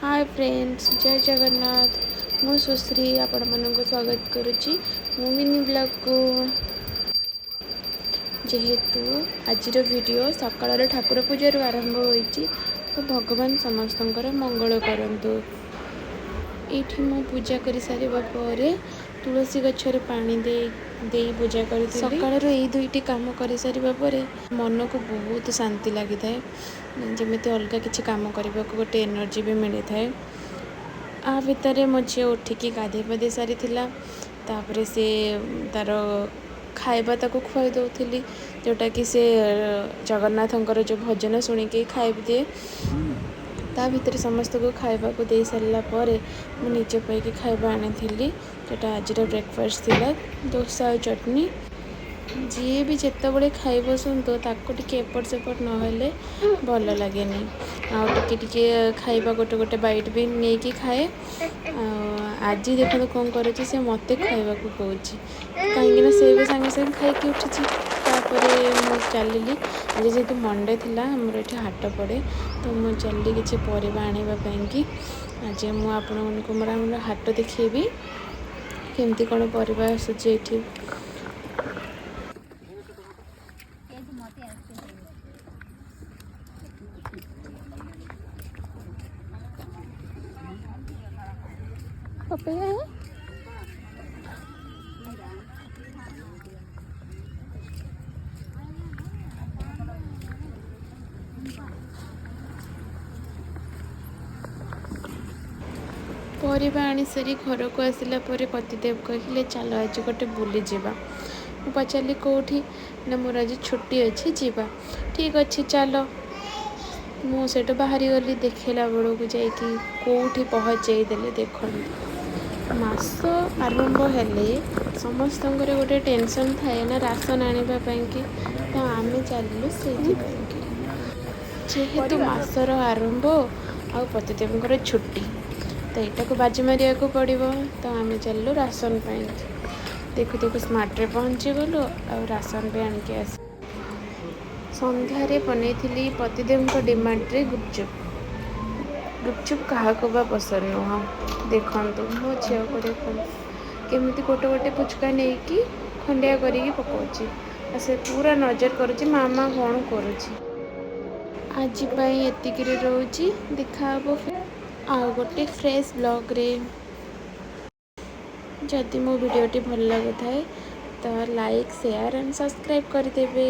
ହାଏ friends, ଜୟ ଜଗନ୍ନାଥ। ମୁଁ ସୁଶ୍ରୀ ଆପଣମାନଙ୍କୁ ସ୍ୱାଗତ କରୁଛି ମୋ ମିନି ବ୍ଲଗ୍କୁ। ଯେହେତୁ ଆଜିର ଭିଡ଼ିଓ ସକାଳର ଠାକୁର ପୂଜାରୁ ଆରମ୍ଭ ହୋଇଛି, ତ ଭଗବାନ ସମସ୍ତଙ୍କର ମଙ୍ଗଳ କରନ୍ତୁ। ଏଇଠି ମୁଁ ପୂଜା କରିସାରିବା ପରେ ତୁଳସୀ ଗଛରେ ପାଣି ଦେଇ ଦେଇ ପୂଜା କରିଥିଲି। ସକାଳରୁ ଏଇ ଦୁଇଟି କାମ କରିସାରିବା ପରେ ମନକୁ ବହୁତ ଶାନ୍ତି ଲାଗିଥାଏ, ଯେମିତି ଅଲଗା କିଛି କାମ କରିବାକୁ ଗୋଟେ ଏନର୍ଜି ବି ମିଳିଥାଏ। ଆ ଭିତରେ ମୋ ଝିଅ ଉଠିକି ଗାଧେଇ ପାଧେଇ ସାରିଥିଲା। ତାପରେ ସେ ତାର ଖାଇବା ତାକୁ ଖୁଆଇ ଦେଉଥିଲି, ଯେଉଁଟାକି ସେ ଜଗନ୍ନାଥଙ୍କର ଯେଉଁ ଭଜନ ଶୁଣିକି ଖାଇ ଦିଏ। ତା ଭିତରେ ସମସ୍ତଙ୍କୁ ଖାଇବାକୁ ଦେଇ ସାରିଲା ପରେ ମୁଁ ନିଜ ପାଇକି ଖାଇବା ଆଣିଥିଲି, ଯେଉଁଟା ଆଜିର ବ୍ରେକଫାଷ୍ଟ ଥିଲା, ଦୋସା ଆଉ ଚଟନି। ଯିଏ ବି ଯେତେବେଳେ ଖାଇ ବସନ୍ତୁ, ତାକୁ ଟିକେ ଏପଟ ସେପଟ ନହେଲେ ଭଲ ଲାଗେନି। ଆଉ ଟିକେ ଟିକେ ଖାଇବା, ଗୋଟେ ଗୋଟେ ବାଇଟ୍ ବି ନେଇକି ଖାଏ। ଆଉ ଆଜି ଦେଖନ୍ତୁ କ'ଣ କରୁଛି, ସେ ମୋତେ ଖାଇବାକୁ କହୁଛି, କାହିଁକିନା ସେ ବି ସାଙ୍ଗେ ସାଙ୍ଗେ ଖାଇକି ଉଠିଛି। ତାପରେ ମୁଁ ଚାଲିଲି। ଆଜି ଯେହେତୁ ମଣ୍ଡେ ଥିଲା, ଆମର ଏଠି ହାଟ ପଡ଼େ, ତ ମୁଁ ଚାଲିଲି କିଛି ପରିବା ଆଣିବା ପାଇଁକି। ଆଜି ମୁଁ ଆପଣମାନଙ୍କୁ ମୋର ଆମର ହାଟ ଦେଖେଇବି, କେମିତି କ'ଣ ପରିବା ଆସୁଛି ଏଇଠି। ମତେ ଆସୁଛି। ପପେୟା है। ପରିବା ଆଣିସାରି ଘରକୁ ଆସିଲା ପରେ ପତିଦେବ କହିଲେ, ଚାଲ ଆଜି ଗୋଟେ ବୁଲିଯିବା। ମୁଁ ପଚାରିଲି, କେଉଁଠି? ନା, ମୋର ଆଜି ଛୁଟି ଅଛି, ଯିବା। ଠିକ୍ ଅଛି, ଚାଲ। ମୁଁ ସେଇଠୁ ବାହାରିଗଲି। ଦେଖିଲା ବେଳକୁ ଯାଇକି କେଉଁଠି ପହଞ୍ଚେଇ ଦେଲେ ଦେଖନ୍ତୁ। ମାସ ଆରମ୍ଭ ହେଲେ ସମସ୍ତଙ୍କର ଗୋଟେ ଟେନସନ୍ ଥାଏ ନା, ରାସନ ଆଣିବା ପାଇଁକି। ତ ଆମେ ଚାଲିଲୁ ସେଇଥିପାଇଁକି। ଯେହେତୁ ମାସର ଆରମ୍ଭ ଆଉ ପତିଦେବଙ୍କର ଛୁଟି, ତ ଏଇଟାକୁ ବାଜି ମାରିବାକୁ ପଡ଼ିବ। ତ ଆମେ ଚାଲିଲୁ ରାସନ ପାଇଁକି। ଦେଖୁ ଦେଖୁ ସ୍ମାର୍ଟରେ ପହଞ୍ଚିଗଲୁ ଆଉ ରାସନ ବି ଆଣିକି ଆସି ସନ୍ଧ୍ୟାରେ ବନେଇଥିଲି ପତିଦେବଙ୍କ ଡିମାଣ୍ଡରେ ଗୁପଚୁପ୍। ଗୁପଚୁପ୍ କାହାକୁ ବା ପସନ୍ଦ ନୁହଁ? ଦେଖନ୍ତୁ, ମୋ ଝିଅକୁ ଦେଖନ୍ତୁ, କେମିତି ଗୋଟେ ଗୋଟେ ପୁଚକା ନେଇକି ଖଣ୍ଡିଆ କରିକି ପକାଉଛି ଆଉ ସେ ପୁରା ନଜର କରୁଛି ମାମା କ'ଣ କରୁଛି। ଆଜି ପାଇଁ ଏତିକିରେ ରହୁଛି। ଦେଖା ହେବ ଆଉ ଗୋଟେ ଫ୍ରେଶ୍ ବ୍ଲଗ୍ରେ। ଯଦି ମୋ ଭିଡ଼ିଓଟି ଭଲ ଲାଗୁଥାଏ, ତ ଲାଇକ୍, ସେୟାର ଆଣ୍ଡ ସବସ୍କ୍ରାଇବ୍ କରିଦେବେ।